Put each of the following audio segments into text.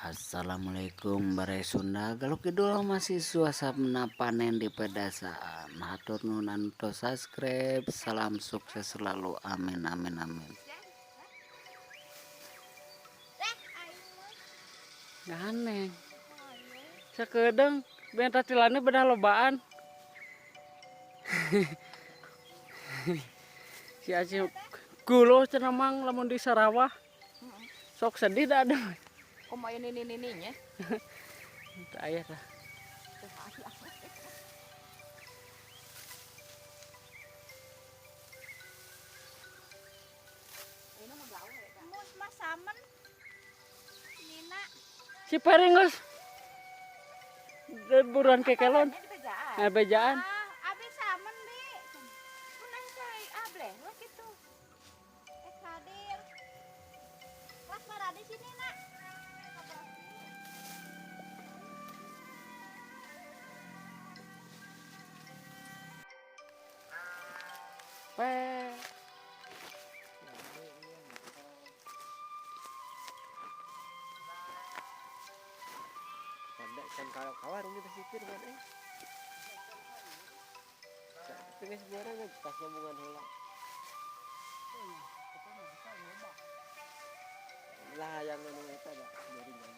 Assalamualaikum Baraya Sunda, Galuh Kidul, masih suasana panen di pedesaan. Hatur nuhun anu tos subscribe. Salam sukses selalu, amin amin amin. Aneh. Sakedeung benta tilane bedah lobaan. Si Aceh gulo cenah mang lamun di Sarawah. Sok sedih dah ada. Kok mau ini ini ininya? Teu aya tah. Ini mah gawe ya. Mus mah samen. Nina. Si Pering geus. Buruan kekelon. Ini di bejaan. Nah, bejaan. Ah, abi samen bi. Punah saya ableh wah gitu. Eh hadir. Kelas maradi sini nak. Pe. Tanda kan kalau kawarung kita sipir kan eh. Tapi sembarang aja tas nyambungan heula. Lah yang anu eta da jaringan.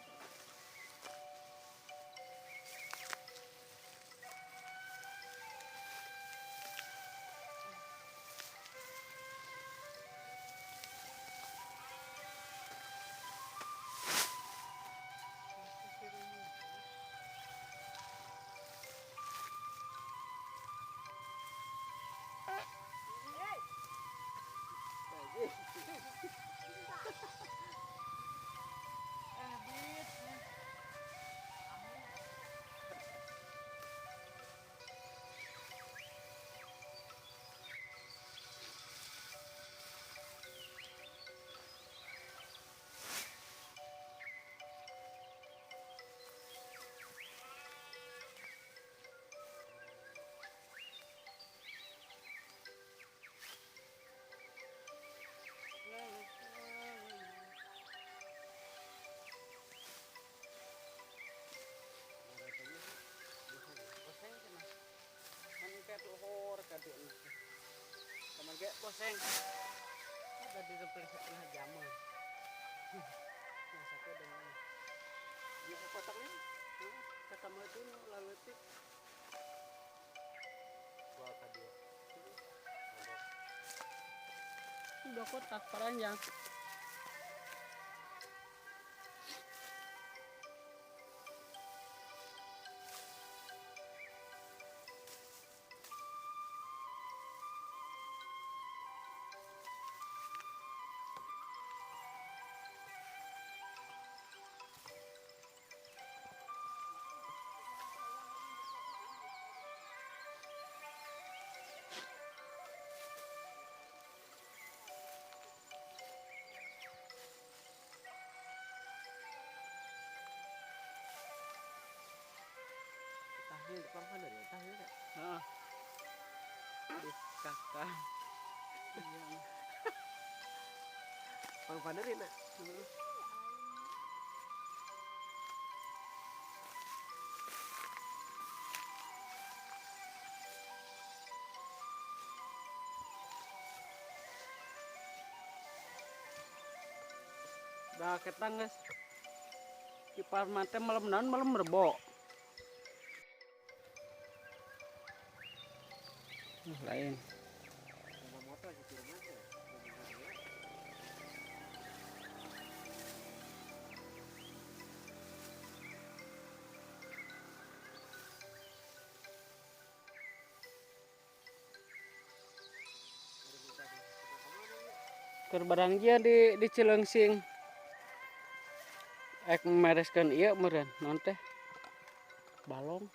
Teman ge boseng. Ada di setengah jaman. Nah, satu dengan Bisa kotak nih. Kata maju laleutik. Dua ka dua. Dua kotak panjang. Tahil di pangkan dari tahil ya. Heeh. Di kakak. Pang panerin nak. Dah ketang guys. Kipar mate malam naon malam rebo. Lain. Keur barang dia di Cileungsing. Ek mereskeun ieu meureun naon teh? Balong.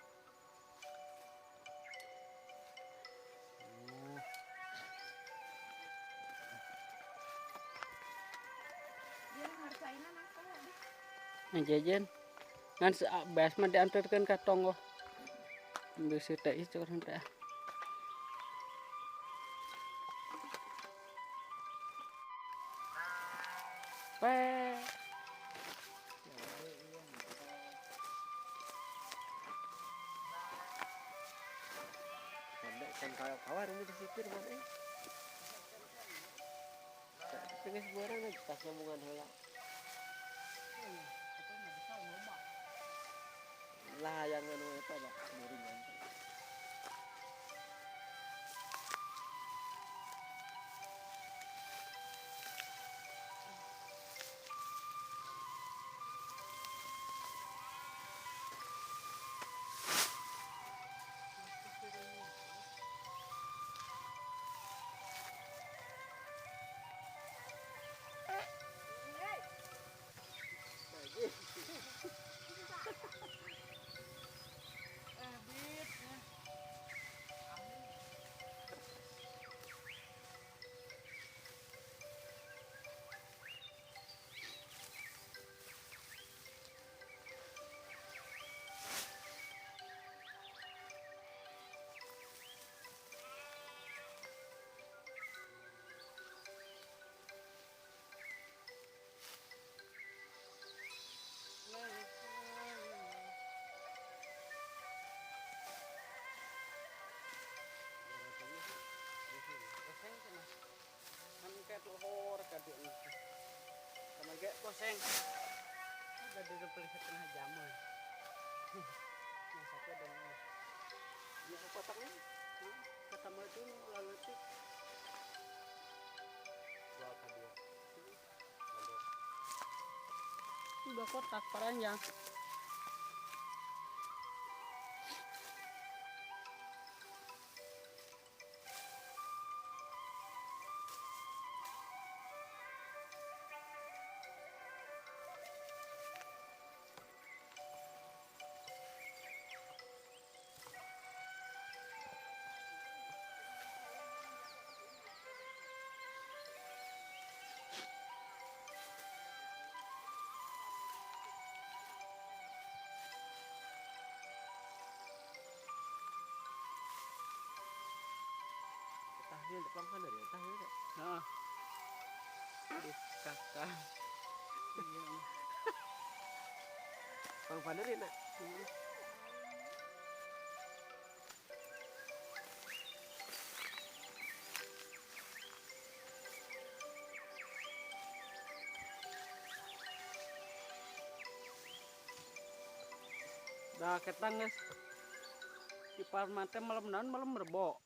Jajan ngan beas mah diantarkeun ka tonggoh. Bisi teh ieu curang teh. Pe. Kan kalau kawar ini disipir mana eh? Tengah sebuaran aja tas nyambungan heula. Lah yang anu eta da muring. Koseng udah duduk setengah jam. Masaknya dengan ini kotaknya ketemu itu lalu itu dua kotak panjang. Tahlil depan kan dari tahlil ya. Heeh. Kakak. Iya. Bang Fanerin nak. Dah ketang guys. Di parmate malam naon malam rebo.